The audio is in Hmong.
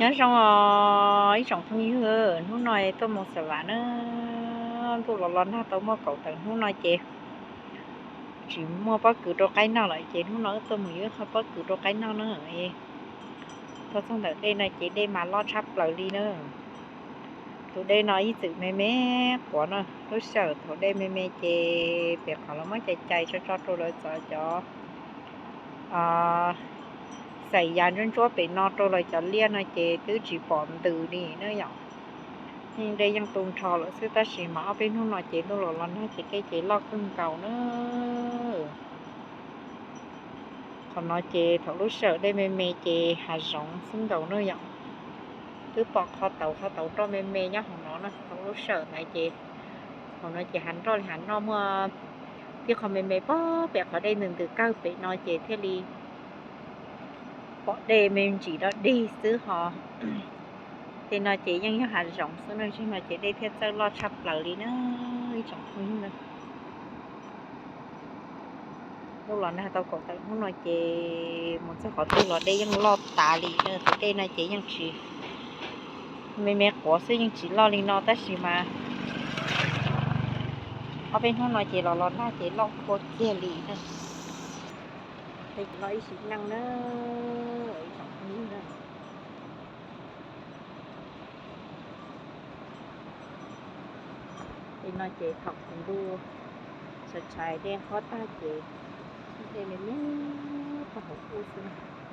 Nyob zoo os ib tsoom phooj ywg, hnub no tuaj mus xav vam na, ntuj los los nag tau muaj kaum tawm hnub no ces tsis muaj pob kws rau qaib noj lawm ces hnub no wb tuaj mus yuav ib qho pob kws rau qaib noj na. Tuaj txog ntawm dej no ces dej mas loj tshaj plaws li na. Tus dej no ib txwm me me quav no, lub sij hawm thaum dej me me ces pem qhov lawv muab cais cais tso tso rau lawv txov cov xais yas ntsuab ntsuab pem no rau lawv cov liaj no ces twb tsis pom ntws li na yom. Yeej dej yeej tu nrho lawm xwb tab sis mas ob peb hnub no ces ntuj los los nag ces dej ces loj kawg nkaus na. Qhov no ces thaum lub sij hawm dej me me ces hav zoov xwb nkaus na yom. Twb pom qhov tauv qhov tauv roj me me nyob hauv no na, thaum lub sij hawm ntawd ces hauv no ces hav nroj li hav noj muaj tib qho me me pob pem qhov dej ntws ntws kawg pem no ces thiaj li pom dej me ntsis dog dig xwb ho. Tej no ces yeej yog hav zoov xwb na, tej no ces dej thiaj txawj loj tshaj plaws li na ib tsoom phooj ywg na. Ntuj los nag tau kaum tawm hnub no ces mus txog qhov twg los dej yeej loj tas li na, tus dej no ces yeej tsis, me me quav xwb yeej tsis loj li no tab sis mas ob peb hnub no ces los los nag ces loj kua kiag li na. Tej no ib sim neej na, ib tsoom phooj ywg na. Tej no ces thaum kuv ntuj tshais tshais dej nqhuab tag ces dej me me tag hauv ub xwb na.